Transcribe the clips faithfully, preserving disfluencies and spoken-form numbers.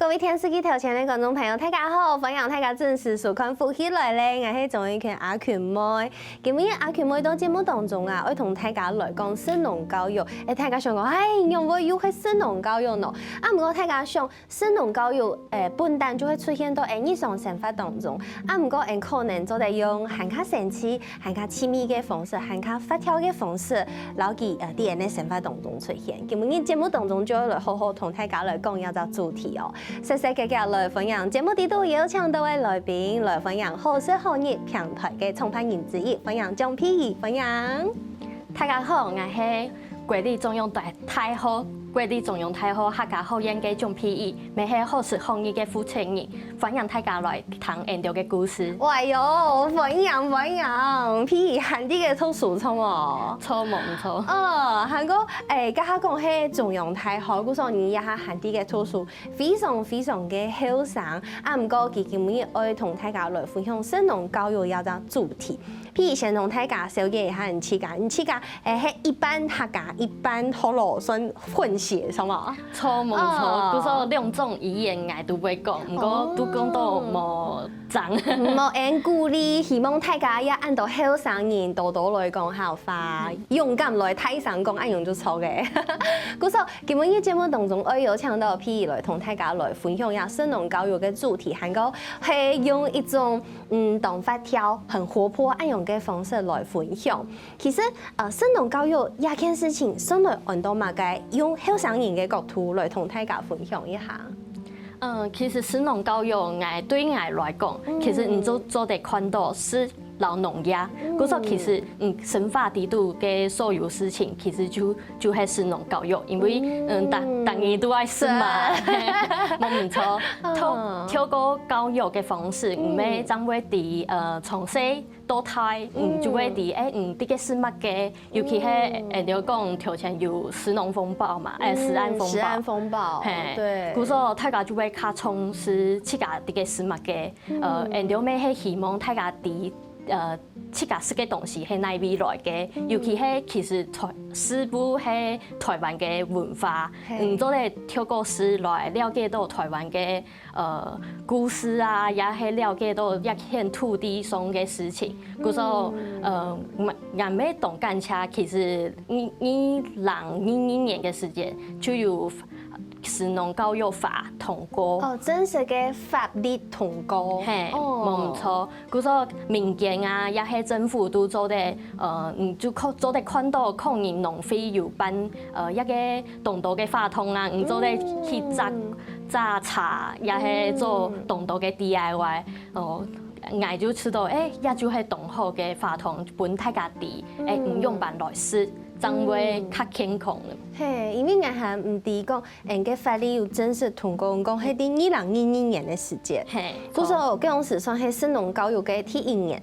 各位電視機頭前个觀眾朋友，大家好！歡迎大家準時收看《福氣來了》，𠊎係鍾意權阿權妹。今晡日阿權妹到節目當中啊，愛同大家來講食農教育。欸，大家想講，唉，仰會又係食農教育呢？啊，毋過大家想，食農教育，欸，本旦就會出現到欸日常生活當中。啊，毋過欸可能做得用還較生趣、還較趣味个方式、還較活跳个方式，摎佢呃在𠊎等个生活當中出現。今晡日節目當中就愛來好好同大家來講這隻主題哦。 細細个个來歡迎節目裡肚邀請到个來賓，來歡迎好食好業平台个創辦人之一，歡迎鍾佩儀，歡迎。大家好，𠊎係國立中央大大學國立中央大學客家學院个鍾佩儀，乜係好食好業个負責人，歡迎大家來聽𠊎兜个故事。哎喲，歡迎歡迎，佩儀還在該讀書著無？著，無毋著。哦，還過，欸，頭下講係中央大學，故所你這下還在該讀書， 非常非常个後生，啊，毋過佢今晡日愛同大家來分享食農教育這隻主題。佩儀先同大家紹介一下你自家，你自家欸係一半客家一半學老，算混血，著無？著，無毋著，哦。故所兩種語言𠊎都會講，毋過都講到無正。無恁流利，希望大家也恁多後生人多多來講客話，勇敢來大聲講，恁樣就著个。故所 今晡日節目當中愛邀請到佩儀來同大家來分享這食農教育个主題，還過係用一種嗯當活跳、很活潑恁樣个方式來分享。其實呃食農教育這件事情，算來安到麼个？用後生人个角度來同大家分享一下。嗯，其實食農教育，𠊎對𠊎來講，其實你就做得看到食 摎農業。故所其實，嗯，生活裡肚个所有事情，其實就就係食農教育，因為嗯，逐逐日都愛食嘛，無毋著。透透過教育个方式，你乜正會知呃從細到大，嗯，就會知欸，嗯，這个食麼个，尤其係欸，你講頭前有食農風暴嘛，欸，食安風暴，食安風暴，係，對，故所大家就會較重視自家這个食麼个，呃，𠊎兜乜係希望大家知 呃自家食个東西係哪位來个，尤其係其實台食物係台灣个文化，嗯，做得透過食來了解到台灣个呃故事啊，也係了解到這片土地上个事情。故所呃，𠊎乜當感謝，其實二二零二二年个時間就有食農教育法通過。哦，正式个法律通過。係，無毋著。 故所民間啊，也係政府都做得，呃，你就看做得看到客人農會有辦，呃，一个當多个活動啊，你做得去摘摘茶，也係做當多个D I Y，哦，𠊎就知道，欸，這就係當好个活動，分大家知，欸，你仰般來食，正會較健康。係，因為𠊎還毋知講， 𠊎个法律有正式通過，講係在二零二二年个時節。係，故所該央時算係食農教育个第一年，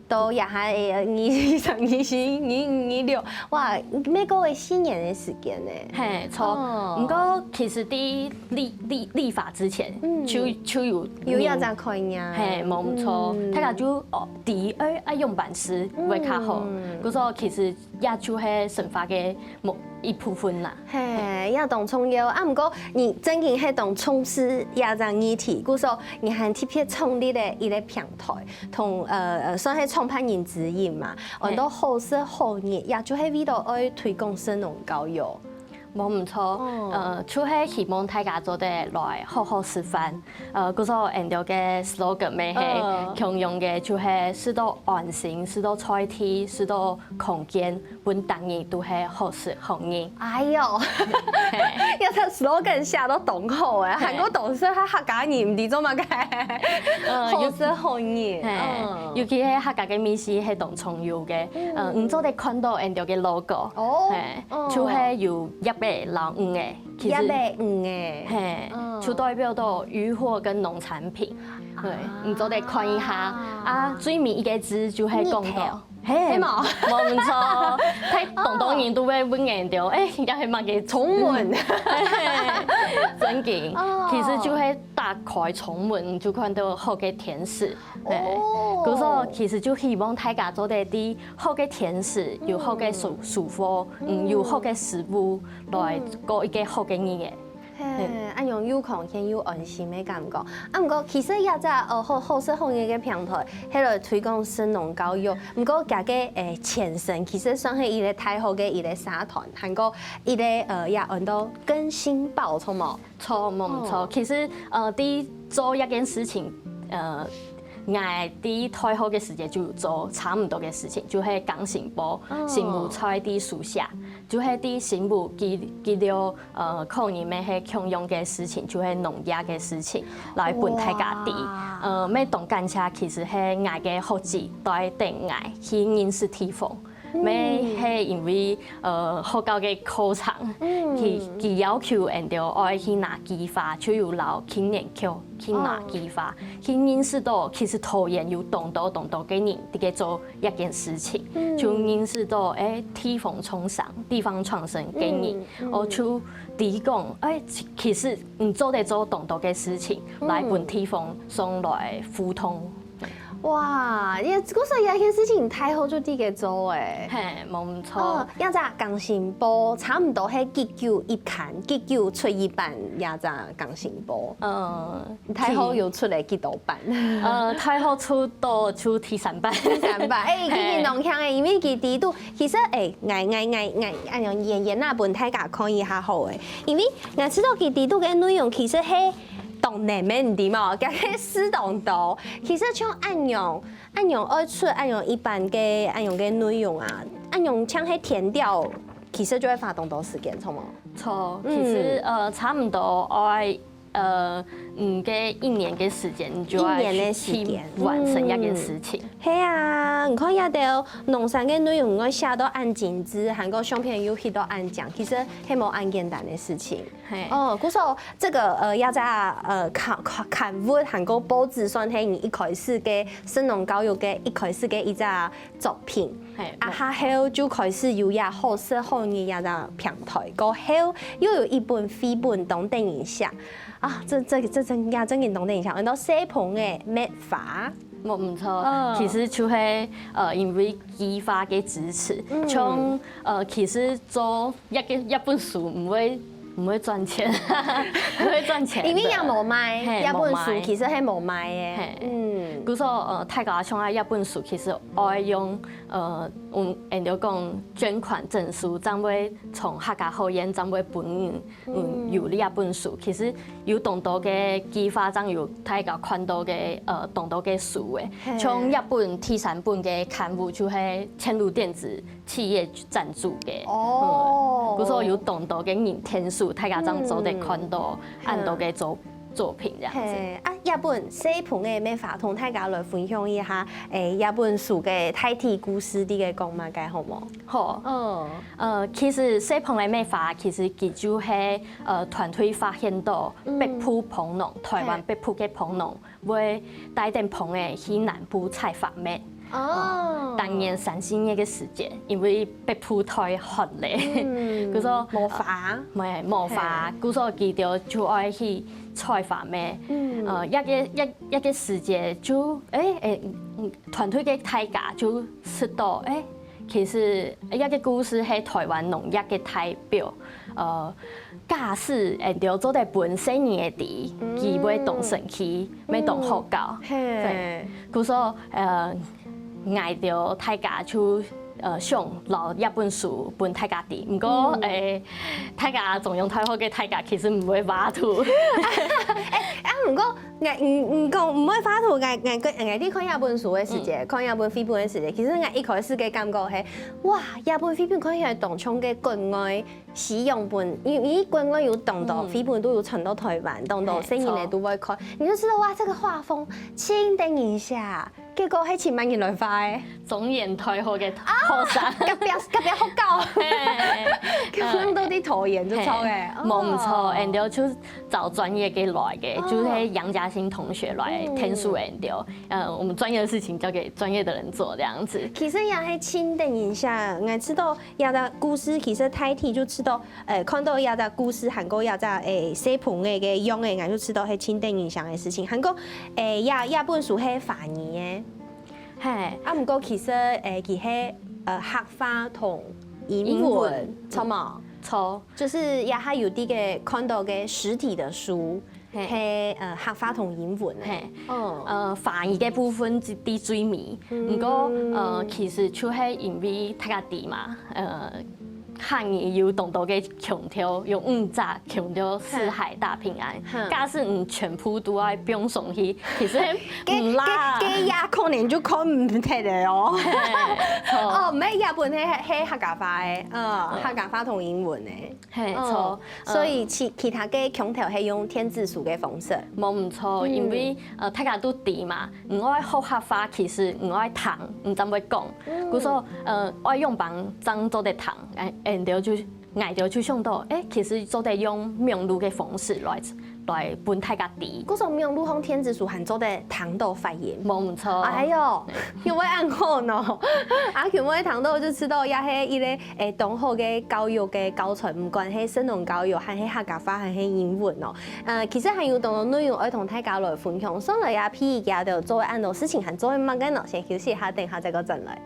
到這下个二十、二四、二五、二六，哇，乜過了四年个時間呢。係，著。毋過其實在立立立法之前，就就有有這隻概念。係，無毋著，大家就哦，知愛愛仰般食會較好。故所其實 也就係生活个某一部分啦。係，也當重要。啊，毋過你正經係當重視這隻議題，故所你還特別創立了一個平台，同呃呃算係創辦人之一嘛，安到好食好業，也就係為著愛推廣食農教育。無毋著，呃，就係希望大家做得來好好食飯。呃，故所𠊎兜个slogan乜係共樣个，就係食到安心，食到在地，食到 空間，分逐日都係好食好業。哎喲，這隻slogan寫到當好欸，還過當適合客家人，毋知做麼个，好食好業。尤其係客家个美食係當重要个，嗯，你做得看到𠊎兜个logo，哦，就係有葉仔摎魚仔，其實葉仔魚仔，係，就代表到漁獲跟農產品。對，你做得看一下啊，最尾一個字就係講到。 係無？無毋著，大當多人都會問𠊎兜，欸，這係麼个？窗門。正經，其實就係打開窗門，就看到好个天時。故所其實就希望大家做得在好个天時，有好个收收穫，嗯，有好个食物，來過一個好个日仔。哎，恁樣又康健又安心个感覺。啊，毋過其實這隻呃好好食好藝个平台，係來推廣食農教育。毋過佢个誒前身其實算係一個大學个一個社團，還過一個呃也安到更新報，著無？著，無毋著。其實呃，第一做一件事情，呃。𠊎在大學个時節就做差毋多个事情，就係更新報，新聞在在書寫，就係在新聞記記錄呃，可能乜係共樣个事情，就係農業个事情，來分大家知。呃，乜當感謝，其實係𠊎个學姊帶等𠊎去認識地方。乜係因為呃學校个課程，佢佢要求𠊎兜愛去拿計畫，就有摎青年局去拿計畫，去認識到其實桃園有當多當多个人在該做一件事情，就認識到誒地方創生，地方創生个人，哦就知講誒其其實你做得做當多个事情來分地方上來互動。 哇，也故所這件事情大學就在該做誒。嘿，無毋著。哦，這隻更新報差毋多係幾久一刊，幾久出一版這隻更新報？嗯，大學有出來幾多版？呃，大學出到就第三版。第三版，誒，已經當慶誒，因為佢裡肚其實誒，𠊎𠊎𠊎𠊎，恁樣遠遠啊分大家看一下好誒，因為𠊎知道佢裡肚个內容其實係當難个，毋著無？佢个事當多，其實像恁樣。 恁樣愛出恁樣一版个恁樣个內容啊，恁樣淨係填調，其實就會花當多時間，著無？著，其實呃差毋多愛呃嗯个一年个時間，你就愛一年个時間去完成一件事情。係啊，你看這兜農產个內容，你愛寫到恁精緻，還過相片又翕到恁靚，其實係無恁簡單个事情。 嘿。哦，故所這個呃，這隻呃刊刊刊物還過報紙算係你一開始个食農教育个一開始个一隻作品。嘿，啊，下後就開始有這好食好藝這隻平台，過後又有一本繪本當得人惜。啊，這這這真也真經當得人惜，安到細蜂仔搣花。無毋著，其實就係呃，因為計畫个支持，像呃，其實做 一个一本書毋會毋會賺錢，毋會賺錢的。因為也無賣，嘿，一本書其實係無賣个。無賣。嘿。嗯。故所呃，大家想愛一本書，其實愛用呃，用𠊎兜講捐款證書，正會從客家學院正會分你，嗯，有這本書。其實有當多个計畫，正有大家看到个呃，當多个書誒。嘿。像一本第三本个刊物，就係千如電子 企業贊助个。哦。嗯，故所有當多个人簽署，大家正做得看到恁多个作作品這樣子。嘿，啊，這本細蜂仔搣花同大家來分享一下，誒，這本書个大體故事，你个講麼个好無？好。嗯。呃，其實細蜂仔搣花，其實佢就係呃團隊發現到北埔蜂農，台灣北埔个蜂農 會帶等蜂仔去南部採花蜜。哦。當年三四月个時節，因為北埔太寒咧，嗯，故所無花。呃，無花，故所佢兜就愛去採花蜜。嗯。呃，這个這這个時節就，誒誒，嗯，團隊个大家就識到，誒， 其實這个故事係台灣農業个代表，呃，假使𠊎兜做得分細人仔知，佢會當生趣，會當好搞。嘿，故所呃，𠊎兜大家就呃想摎這本書分大家知，毋過誒，大家中央大學个大家其實毋會畫圖。誒，啊，毋過 𠊎你你講毋會畫圖，𠊎𠊎𠊎𠊎在看這本書个時節，看這本繪本个時節，其實𠊎一開始个感覺係，哇，這本繪本看起來當像个國外西洋本，因因為國外有當多繪本都有傳到台灣，當多細人仔都會看，你就知道哇，這個畫風盡得人惜。結果係請麼人來畫个？中原大學个學生。隔壁隔壁學校。嘿，根本都在桃園就著个。無毋著，𠊎兜就 找專業个來个，就是楊嘉欣同學來簽署𠊎兜。呃，我們專業的事情交給專業的人做，這樣子。其實也係盡得人惜，𠊎知道這隻故事其實大體就知道，呃，看到這隻故事，還過這隻誒細蜂仔个樣仔，𠊎就知道係盡得人惜个事情。還過誒，這這本書係華語个。嘿，啊，毋過其實誒，佢係呃客話同英文，著無？著，就係這下有這个看著个實體个書，係，呃，客話同英文个。係，呃，華語个部分係在最尾，毋過，呃，其實就係因為大家知嘛，呃，客語有當多个腔調，有五隻腔調，四海大平安。假使你全部都愛放上去，其實毋罅。該，該，該也可能就看毋忒了哦。哦，毋係，這本係，係客家話个，嗯，客家話同英文个。 係，著。所以其，其他个腔調係用電子書个方式。無毋著，因為，呃，大家都知嘛，你愛學客話，其實你愛聽，你正會講。故所，呃，愛仰般正做得聽，𠊎，𠊎兜就，𠊎兜就想著，欸，其實做得用網路个方式來，來分大家知。故所網路同電子書還做得聽著發音。無毋著。哎喲，有會恁好呢。啊，有會聽著就知著，也係一个 欸，當好个教育个教材，毋管係神農教育，還係客家話，還係英文哦。呃，其實還有當多內容愛同大家來分享。上來啊，譬如佢兜做个恁多事情，還做个麼个呢？先休息一下，等下再過轉來。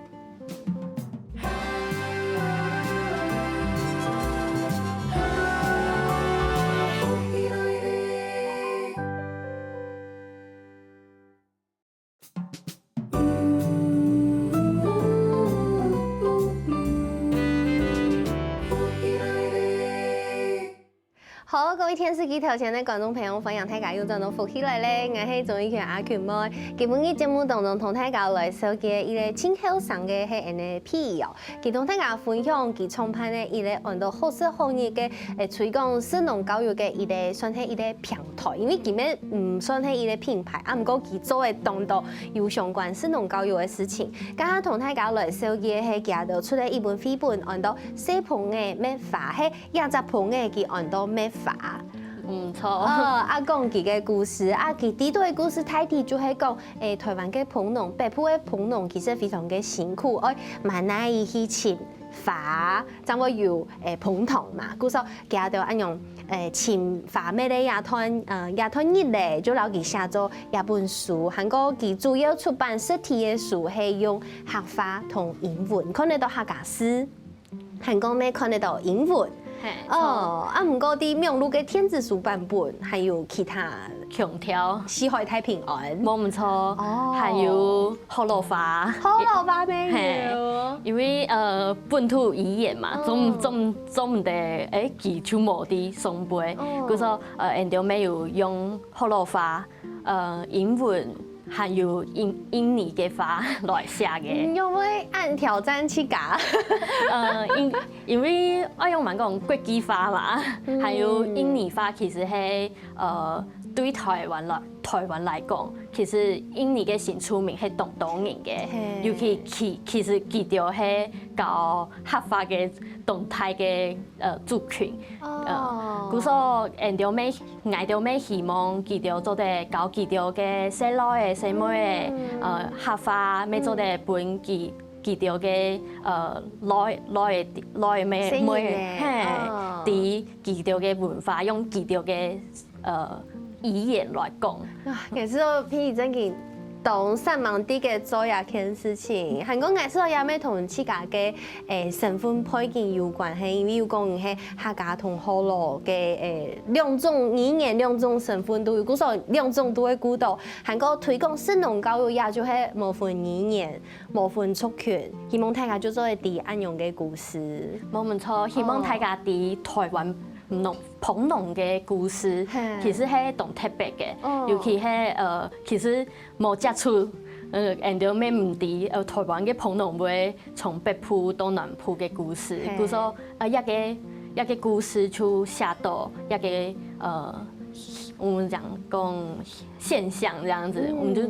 好，各位電視機頭前个觀眾朋友，歡迎大家又轉到福氣來了，𠊎係鍾意權阿權妹。今晡日節目當中同大家來紹介一个盡後生个係恁呢P哦。 佢同大家分享佢創辦个一个安到好食好飲个，欸，推廣食農教育个一个，算係一个平台，因為佢乜毋算係一个品牌，啊，毋過佢做个當多有相關食農教育个事情。今下同大家來紹介係佢兜出个一本繪本，安到細蜂仔搣花，係這隻蜂仔佢安到搣花。毋著。哦，啊，講佢个故事，啊，佢裡肚个故事大體就係講，欸，臺灣个蜂農，北部个蜂農其實非常个辛苦，愛滿哪去尋 花，正會有，欸，蜂糖嘛。故所佢兜恁樣，欸，尋花蜜个這段，呃，這段日仔，就摎佢寫做這本書。還過佢主要出版實體个書係用客話同英文，看得著客家字，還過乜看得著英文。係，哦，啊，毋過在網路个電子書版本，還有其他腔調。四海大平安。無毋著，哦。還有 學老話。學老話乜有。係，因為，呃，本土語言嘛，做毋，做毋，做毋得，欸，佢就無在上背。故所，呃，𠊎兜乜有用學老話，呃，英文，還有印，印尼个話來寫个。你有無恁挑戰自家？呃，因，因為愛用蠻講國際化嘛，還有印尼話其實係，呃，對臺灣來，臺灣來講， 其實印尼个新住民係當多人个，尤其其，其實佢兜係教客話个當大个，呃，族群。呃，故所，𠊎兜乜，𠊎兜乜希望佢兜做得教佢兜个細孻仔、細妹仔，呃，客話乜做得分佢，佢兜个，呃，孻，孻仔，孻仔妹，妹仔，係，知佢兜个文化，用佢兜个 呃，語言來講。啊，其實哦，P正經當煞猛在該做這件事情，還過𠊎想也乜同自家个，欸，身份背景有關係，因為有講你係客家同學老个，欸，兩種語言、兩種身份都有，故所兩種都會顧到。還過推廣食農教育，也就係無分語言、無分族群，希望大家就做得知恁樣个故事。無毋著，希望大家知臺灣 農，蜂農个故事，其實係當特別个，尤其係，呃，其實無接觸，呃，𠊎兜乜毋知，呃，臺灣个蜂農會從北部到南部个故事。故所，呃，這个，這个故事就寫到這个，呃，我們講，講現象這樣子，我們就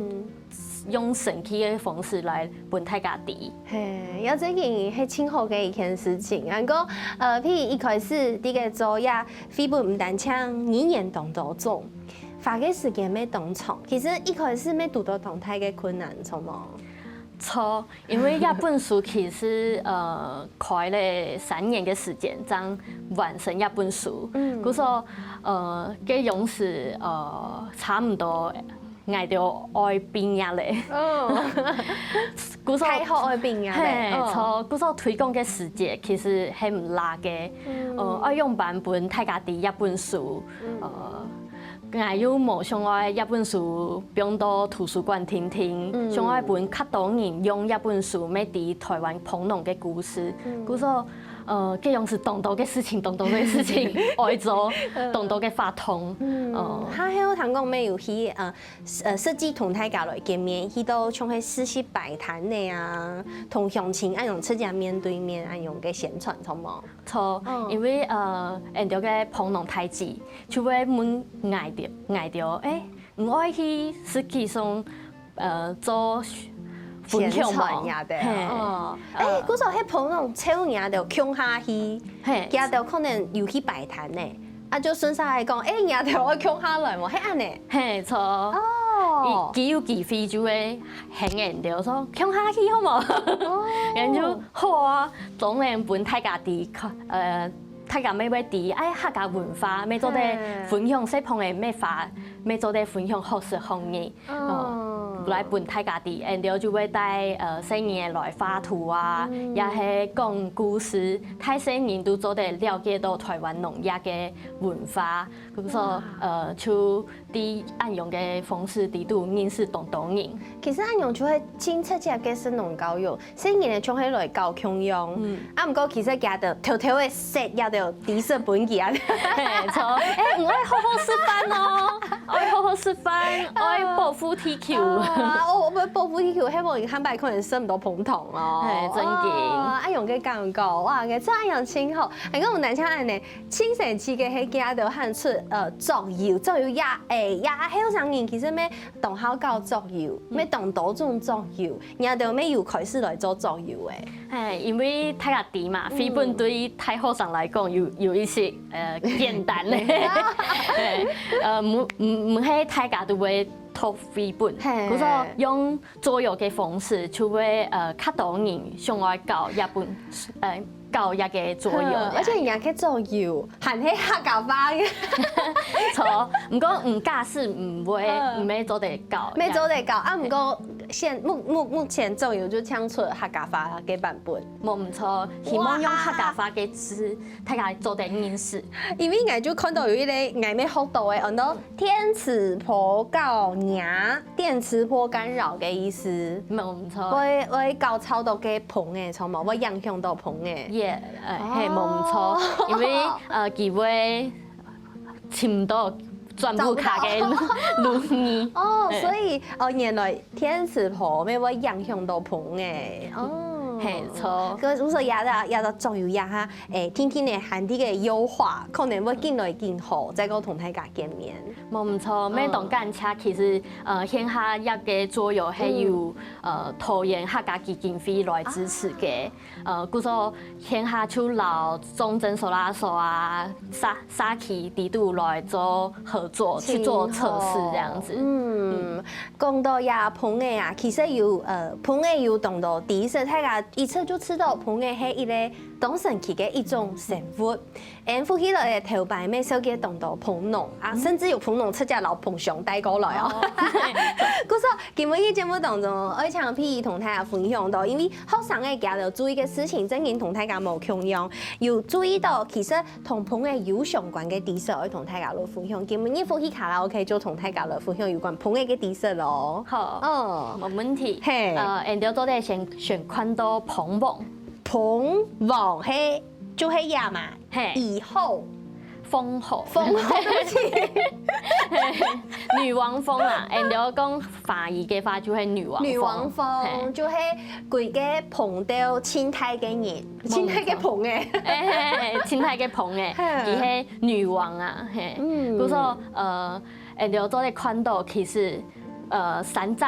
用生趣个方式來分大家知。 係，這正經係盡好个一件事情。還過，呃，譬如一開始在該做這繪本毋單淨語言當多種，花个時間乜當長。其實一開始乜堵到當大个困難，著無？著，因為這本書其實，呃，開了三年个時間，正完成這本書。故所，呃，該央時，呃，差毋多，𠊎兜愛畢業咧。嗯，故所大學愛畢業咧，嘿，嗯著，故所推廣个時節其實係毋罅个，呃，愛仰般分大家知這本書，呃，𠊎又無想愛這本書放到圖書館定定，想愛分較多人用這本書，乜知台灣蜂農个故事。故所，呃，該樣係當多个事情，當多个事情愛做，當多个活動，呃，下後聽講乜有去呃呃實際同大家來見面，去到像係市集擺攤仔啊，同鄉親恁樣直接面對面恁樣个宣傳，著無？著，因為呃，𠊎兜个蜂農大姊就會問𠊎兜，𠊎兜，誒，你愛去市集上，呃，做分享無？宣傳呀，對，嘿，哦，誒，故所係蜂農招你兜共下去，嘿，佢兜可能有去擺攤呢，啊，就順續來講，誒，你兜愛共下來無？係恁呢？嘿，著。哦，佢有機會就會喊𠊎兜說，共下去好無？然後就好啊，總能分大家知，呃，大家乜會知，哎，客家文化，乜做得分享細朋友乜話，乜做得分享好食好飲，哦，來分大家知，然後就會帶呃細人仔來畫圖啊，也係講故事，大細人都做得了解到台灣農業个文化。 故所呃就知恁樣个方式知道認識當多人。其實恁樣就係盡直接个食農教育，細人仔就係來教共樣。啊，毋過其實佢兜偷偷个塞，佢兜知識分佢啊。嘿，著，誒，你愛好好示範哦，愛好好示範，愛保護地球。啊，我我保護地球，希望下擺可能食毋到蜂糖哦。嘿，真个。啊，恁樣个感覺，哇，个真恁樣真好。還有𠊎等像恁呢， 盡神奇个係佢兜還出呃桌遊，桌遊也誒也後生人其實乜當好搞桌遊，乜當多種桌遊，佢兜乜有開始來做桌遊誒。誒，因為大家知嘛，繪本對大學生來講有有一些呃簡單个，誒，呃毋毋毋係大家都會讀繪本，故所用桌遊个方式就會呃較多人想愛搞一本呃 搞一个桌遊。而且人家个桌遊還係客家話个。著，毋過毋假使毋會，毋會做得搞，乜做得搞啊，毋過現目目目前桌遊就淨出客家話个版本。無毋著，希望用客家話个字，大家做得認識。因為𠊎就看到有一個𠊎乜學到个，安到電磁波干擾，電磁波干擾个意思。無毋著。會會搞吵到个蜂仔，著無？會影響到蜂仔。也，誒，係無毋著，因為呃佢會尋到轉屋下个路路。哦，所以哦，原來電磁波乜會影響到蜂仔。哦，係著。可是所以也也也做有一下，誒，天天个還在个優化，可能會緊來緊好，再過同大家見面。無毋著，乜當感謝，其實呃現下一个桌遊係有呃桃園客家基金會來支持个。 呃，故所現下就摎中正、蘇拉索啊、社社區底肚來做合作，去做測試這樣子。嗯，講到這蜂仔啊，其實有呃蜂仔有當多知識，大家一直就知道蜂仔係一個當神奇个一種生物。𠊎等福氣來个頭擺乜紹介當多蜂農啊，甚至有蜂農直接摎蜂箱帶過來哦。故所 今晡日節目當中，愛請P同大家分享到，因為學生个佢兜注意个事情，正經同大家無共樣。有注意到，其實同蜂仔有相關个知識，愛同大家來分享。今晡日福氣卡拉OK就同大家來分享有關蜂仔个知識咯。好，哦，無問題。嘿呃，𠊎等做得先先看到蜂王。蜂王係就係這嘛，嘿以後蜂后，蜂后，對不起。女王蜂啦，𠊎等講華語个話就係女王蜂。女王蜂嘿就係規個蜂竇盡大个人，盡大个蜂仔。誒，盡大个蜂仔，嘿佢係女王啊，嘿。嗯故所呃，𠊎等做得看到，其實呃三隻，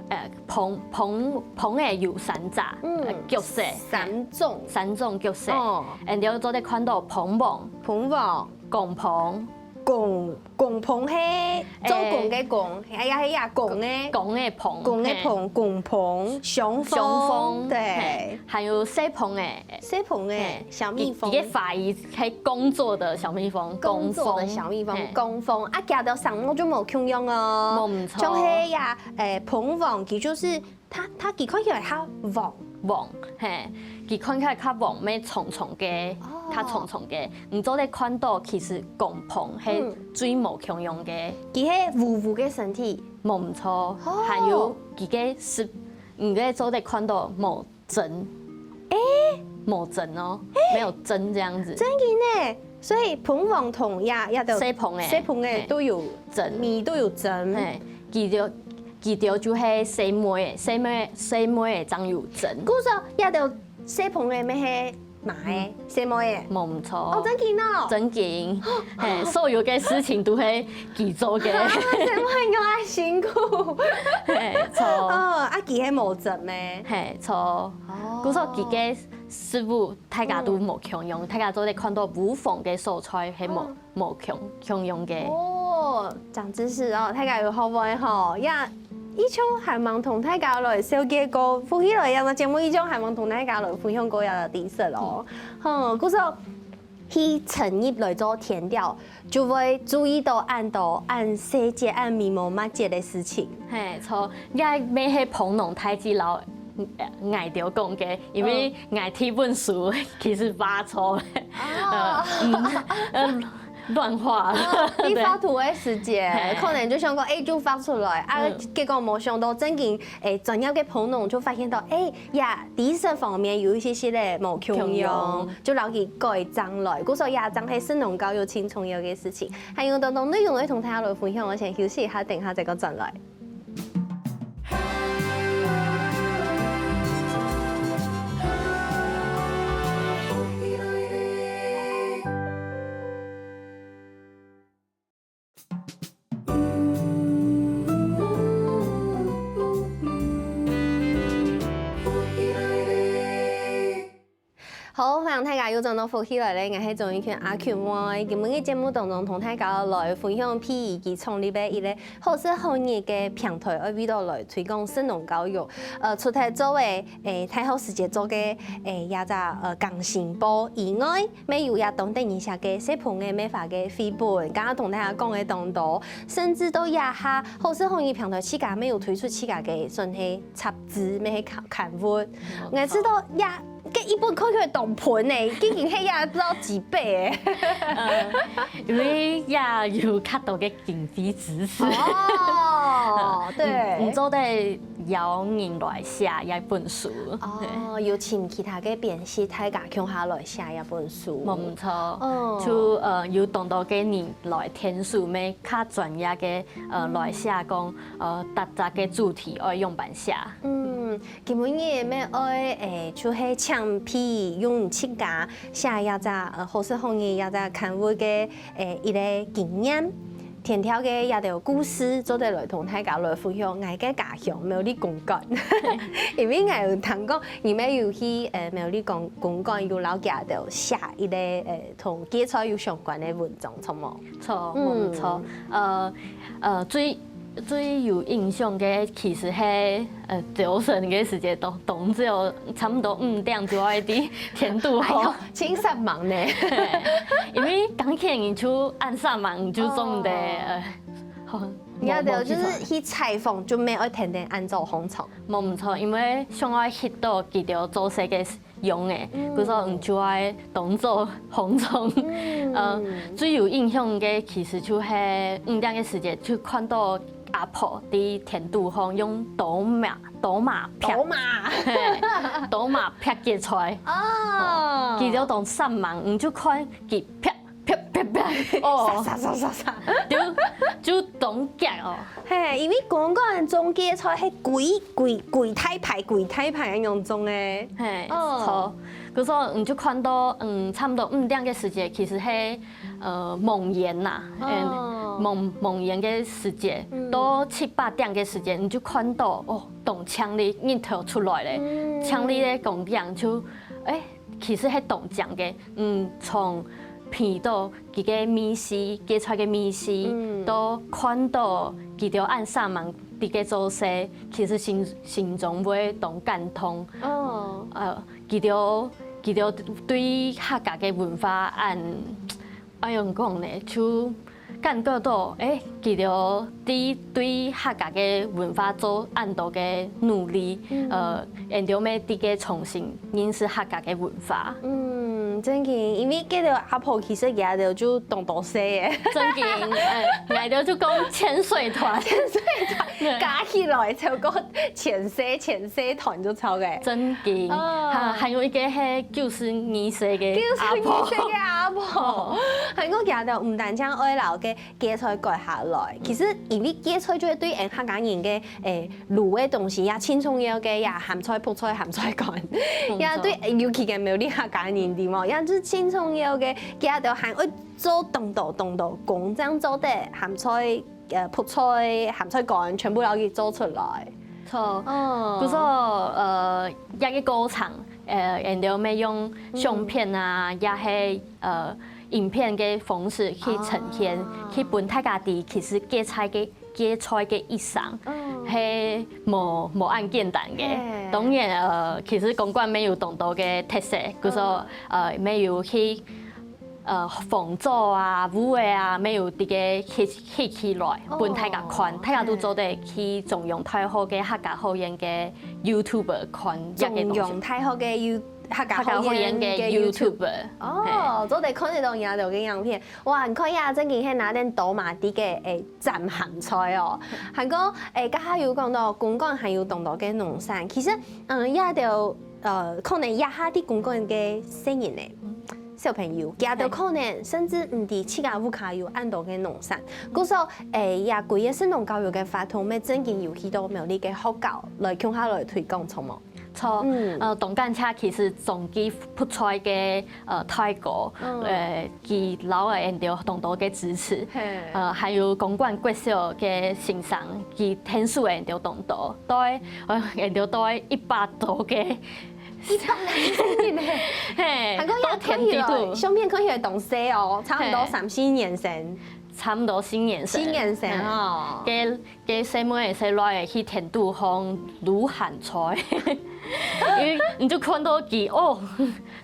呃蜂蜂蜂仔有三隻，嗯呃角色，三種。三種角色。哦，𠊎等做得看到蜂王、蜂王、公蜂，工，工棚係做工个工，哎呀，係呀，工个，工个棚，工个棚，嘿。工棚，雄風，雄風，對。嘿，還有細棚个，細棚个，嘿，小蜜蜂。佢，佢个華語係工作的小蜜蜂，工作的小蜜蜂，工蜂，嘿。工蜂，啊，佢兜聲音就無共樣哦。無毋著。像係呀，誒，蜂王，佢就是 佢，佢，佢看起來較黃。黃，嘿，佢看起來較黃，乜長長个，哦。較長長个。你做得看到，其實工蜂係，嗯。最無共樣个。佢係烏烏个身體。無毋著，哦。還有佢个翼，你个做得看到無針。誒。無針哦，誒。沒有針這樣子。真个呢，所以蜂王同呀，呀，都細蜂仔，細蜂仔，嘿。都有針。尾都有針。嘿，佢就 佢兜就係細妹仔，細妹，細妹仔正有針。故所，這兜細蜂仔乜係媽仔，嗯。細妹仔。無毋著。哦，真个哦。真个。嘿，所有个事情都係佢做个。啊，細妹仔恁辛苦。嘿，著。哦，啊，佢係無針个。嘿，著。哦。故所佢个食物，大家都無共樣，嗯。大家做得看到無縫个所在，係無？嗯。 無共，共樣个。哦，長知識哦，大家有學會吼。呀，以前還吂同大家來紹介過，福氣來這个節目以前還吂同大家來分享過這个知識哦。嗯。吼，故所去成立來做田調，就會注意到恁多恁細節、恁微末末節个事情。嘿，著，這乜係蜂農大姐摎，呃，𠊎兜講个，因為，嗯。𠊎第一本書其實畫錯了。哦。呃，嗯，呃， 亂畫。哦，你畫圖个時節，對。嘿。可能就想講，哎，就畫出來，啊，嗯。結果無想到正經，哎，專業个蜂農就發現到，哎，呀，知識方面有一些些个無共樣，共樣。就摎佢改正來。故所這正係食農教育盡重要个事情。還有當多內容愛同大家來分享，𠊎先休息一下，等下再過轉來。 好，歡迎大家又轉到福氣來了，𠊎係鍾玉權阿權妹。今晡日節目當中同大家來分享P E佢創立个一個好食好業个平台，愛為到來推廣食農教育。呃，除忒做个，誒，大學時節做个，誒，這隻，呃，更新報以外，乜有也當得人惜个細蜂仔乜畫个繪本，剛剛同大家講个當多，甚至到這下好食好業平台自家乜有推出自家个算係雜誌，乜係刊，刊物。𠊎知道這 該一本看起來當歕呢，竟然係也毋知幾百誒。呃，因為也有較多个經費支持。哦，對。嗯，毋做得邀人來寫這本書。哦，對。有請其他个編輯大家共下來寫這本書。無毋著。嗯。就，呃，有當多个人來添手，乜較專業个，呃，來寫講，呃，逐隻个主題愛仰般寫。嗯， 今晡日乜愛，誒，就係請P E用自家寫這隻，呃，好食好業這隻刊物个，誒，一個經驗，田調个這兜故事，做得來同大家來分享𠊎个家鄉苗栗公館。因為𠊎有聽講，你乜有去，呃，苗栗公，公館有摎佢兜寫一個，呃，同芥菜有相關个文章，著無？ 著，嗯。無毋著。呃，呃，最，最有印象个其實係，呃，朝晨个時節，當，當朝差毋多五點就愛在田肚吼。哎喲，真煞猛呢。因為耕田人就恁煞猛，就做毋得，哦。呃，好，你愛無，無去採。就係去採訪，就乜愛跈等恁早䟘床。無毋著，因為想愛翕到佢兜做事个 樣仔，嗯。故所你就愛當早䟘床。嗯。呃，最有印象个其實就係五點个時節，就看到阿婆在田肚項用刀嫲，刀嫲劈。刀嫲。嘿，刀嫲劈芥菜。哦。佢就當煞猛，你就看佢劈，劈，劈，劈，哦。殺，殺，殺，殺，殺。就，就當遽哦。 嘿，因為公館種芥菜係歸，歸，歸大排，歸大排恁樣種个。嘿，哦。著。故所你就看到，嗯，差毋多五點个時節，其實係，呃，茫然啦，哦。嗯，茫，茫然个時節，嗯。到七八點个時節，你就看到，哦，當青綠日頭出來了，嗯。青綠个光景就，誒，其實係當靚个，嗯，從鼻到佢个味緒，芥菜个味緒，嗯。都看到佢兜恁煞猛在該做事，其實心，心中會當感動。哦。呃，佢兜，佢兜對客家个文化恁，愛仰講呢，就感覺到，誒，佢兜對，對客家个文化做恁多个努力，嗯。呃，𠊎兜乜在該重新認識客家个文化。 嗯，正經，因為該兜阿婆其實佢兜就當多歲誒。正經，呃，𠊎兜就講千歲團。千歲團，對。加起來超過千歲，千歲團就超過。正經，哦。還，還有一個係九十二歲个阿婆。九十二歲个阿婆。哦。還過佢兜毋單淨愛摎該芥菜割下來，其實因為芥菜就係對𠊎客家人个，誒， 滷个東西也盡重要个，也鹹菜、覆菜、鹹菜乾，嗯，也對，尤其个苗栗客家人知無，也係盡重要个。佢兜還愛做當多當多工，正做得鹹菜、呃，覆菜、鹹菜乾全部摎佢做出來。著。哦。故所，呃，這個過程，呃，𠊎兜乜用相片啊，也係，呃，影片个方式去呈現，哦。去分大家知，其實芥菜个 芥菜个一生，嗯。係無，無恁簡單个。嘿。當然，呃，其實公館乜有當多个特色，比如說，嗯。呃，乜有去，呃，紅棗啊、烏瓜啊，乜有在該起，起起來，哦。分大家看，大家都做得去中央大學个客家學院个YouTube看這個東西。中央大學个You-，客家學院个YouTube。客家學院个YouTube。哦，嘿。做得看得到你兜个影片。哇，你看呀，正經係拿等刀嫲在該，誒， 斬鹹菜哦。還過，誒，頭下有講到公館還有當多个農產，其實，嗯，這兜，呃，可能這下在公館个細人仔，小朋友，佢兜可能甚至毋知自家屋下有恁多个農產。故所，誒，這歸個食農教育个活動，乜正經有去到苗栗个學校來共下來推廣，著無？ 著，嗯。呃，當感謝其實中基覆菜个，呃，大哥，嗯。呃，佢摎𠊎兜當多个支持，嘿。呃，還有公館國小个先生，佢𢯭手𠊎兜當多，對，呃，𠊎兜對一百多个，一百个細人仔。嘿，還過也看起來，都田地肚。相片看起來當細哦，差不多嘿。三四年生。差不多四年生。四年生哦。嗯，該 該細妹仔細倈仔去田肚項擼鹹菜，因為你就看到佢，哦，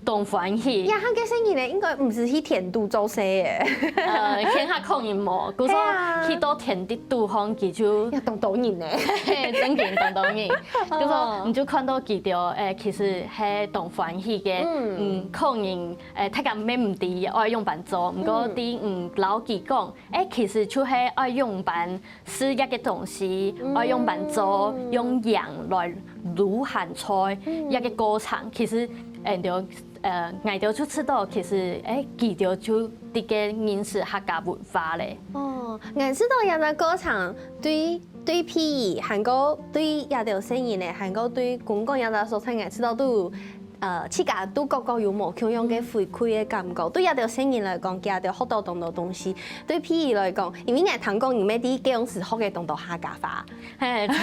當歡喜。這下个細人仔應該毋使去田肚做事誒。呃，鄉下可能無，故所係啊。去到田地肚項，佢就也當多人呢。嘿，正經當多人。故所你就看到佢兜，誒，其實係當歡喜个，嗯。嗯，可能，誒，大家乜毋知愛仰般做，毋過知，嗯，摎佢講，誒，其實就係愛仰般 試這個東西，嗯。愛仰般做，用鹽來擼鹹菜，嗯。這個過程，其實，誒，就，呃，𠊎兜就知道，其實，誒，佢兜就在該認識客家文化咧。哦，𠊎知道這個過程對，對譬如，還過對這兜細人仔，還過對公館這兜所在，𠊎知道都有 呃，自家都各各有無共樣个回饋个感覺。對這兜細人來講，佢兜學到當多東西。對譬如來講，因為𠊎聽講你乜在該央時學个當多客家話。嘿，著。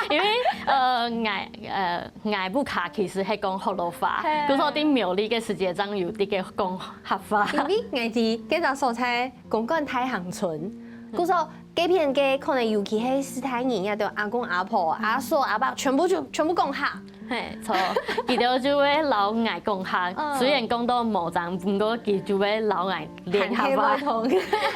因為，呃，𠊎，呃，𠊎屋下其實係講學老話，嘿。故所在苗栗个時節正有在該講客話。因為𠊎在該隻所在公館大坑村，故所 該片个可能尤其係序大人，這兜阿公阿婆、阿叔阿伯，全部就，全部講客。嘿，著，佢兜就會摎𠊎講客，嗯。雖然講到無正，毋過佢就會摎𠊎練客話。還係會講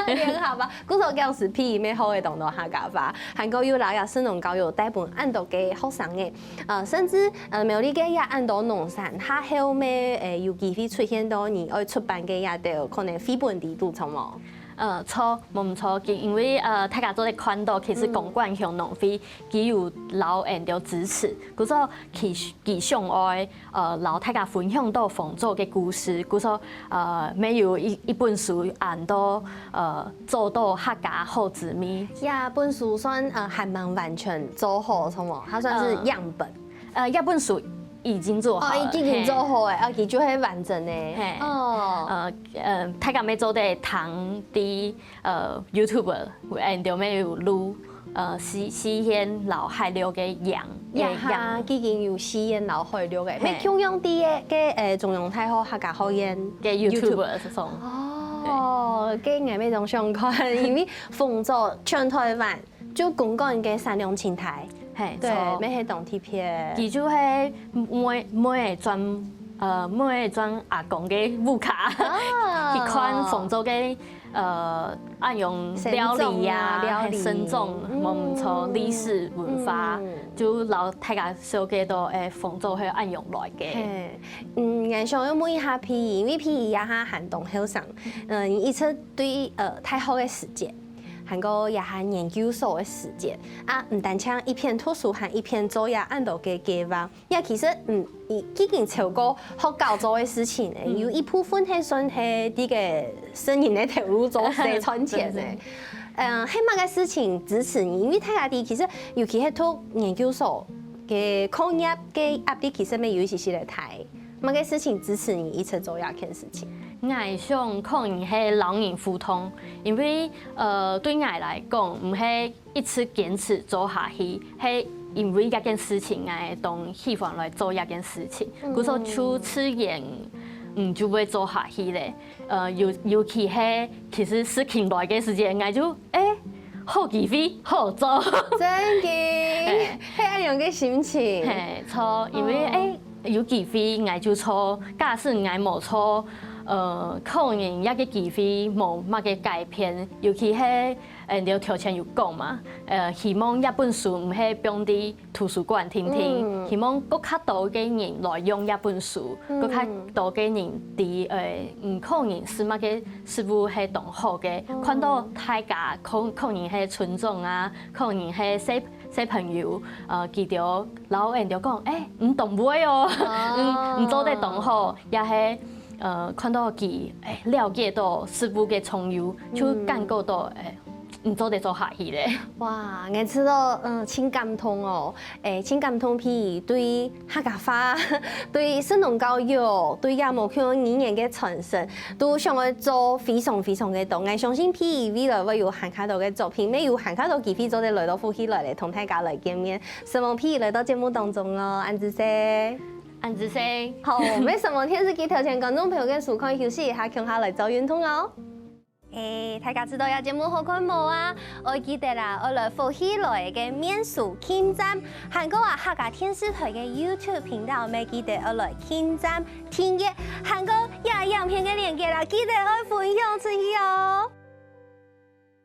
練客話。故所該央時譬如乜學个當多客家話，還過又摎這食農教育帶分恁多个學生仔，呃，甚至，呃，苗栗个也恁多農產，下後乜，呃，有機會出現到你愛出版个這兜可能繪本裡肚，著無？ 呃，著，無毋著，佢因為，呃，大家做得看到，其實公館鄉農會，嗯。佢有摎𠊎兜支持，故所佢，佢想愛，呃，摎大家分享到紅棗个故事，故所，呃，乜有一，一本書安到，呃，做到客家好滋味。這本書算，呃，還吂完全做好，著無？它算是樣本。呃，呃，這本書已經做好了，哦，已經，已經做好了，嘿。啊，佢就係完整个。嘿。哦。呃， 呃，大家乜做得聽在，呃，YouTube，𠊎兜乜有錄。呃，四、四縣摎海陸个影，這下已經有四縣摎海陸个，嘿。乜共樣在該个，呃，中央大學客家學院个YouTube上。哦，該𠊎乜當想看，因為豐州全臺灣就公館个產量盡大。嘿，對，著。乜係當特別。佢就係每、每一轉，呃，每一轉阿公个屋下，啊。去看豐州个 呃，恁樣料理啊，生粽啊，料理。嘿，生粽，嗯。無毋著，歷史文化，嗯。就摎大家紹介到，欸，豐州係恁樣來个。嘿，嗯，𠊎想愛問一下Peggy，因為Peggy這下還當後生，嗯，你一直對，呃，大學个時節，還過這下研究所个時節，啊，毋單淨一片讀書，還一片做這恁多个計畫， 也其實，嗯，已、已經超過學校做个事情了，嗯。有一部分係算係這个生人个頭路做事賺錢了。真的。嗯，係麼个事情支持你？因為大家知，其實尤其係讀研究所个課業个壓力，其實乜有一些些个大。麼个事情支持你一直做這件事情？𠊎想可能係摎人互動，因為，呃，對𠊎來講，毋係 一直堅持做下去，係因為這件事情，𠊎當喜歡來做這件事情。嗯。故所就自然，嗯，就會做下去咧。呃，尤、尤其係，其實事情來个時節，𠊎就，欸，好機會，好做。真个，欸。係恁樣个心情。嘿，著，因為，哦。欸，有機會，𠊎就做，假使𠊎無做，呃，可能這个機會無麼个改變，尤其係 呃，你頭前有講嘛，呃，希望這本書毋係放在圖書館定定，嗯。希望更加多个人來用這本書，嗯。更加多个人知，呃，嗯，可能係麼个事物係當好个，嗯。看到大家可、可能係村長啊，可能係細、細朋友，呃，佢兜摎𠊎兜講，欸，你當會哦，哦。你、你做得當好，也係，呃，看到佢，欸，了解到事物个重要，就感覺到，嗯。欸， 你做得做下去咧。哇，𠊎知道，嗯，盡感動哦。欸，盡感動，Peggy對客家話、對神農教育、對這無共樣語言个傳承，都想愛做非常非常个多。𠊎相信Peggy未來會有還較多个作品，乜有還較多機會做得來到福氣來咧，同大家來見面。承蒙Peggy來到節目當中哦，恁仔細。恁仔細。好，乜承蒙電視機頭前觀眾朋友个收看，休息一下，共下來做運動哦。 欸，大家知道這節目好看無啊？愛記得啊，愛來福氣來个面書沁讚，還過啊客家電視臺个YouTube頻道乜記得愛來沁讚、訂閱，還過這影片个連結啊，記得愛分享出去哦。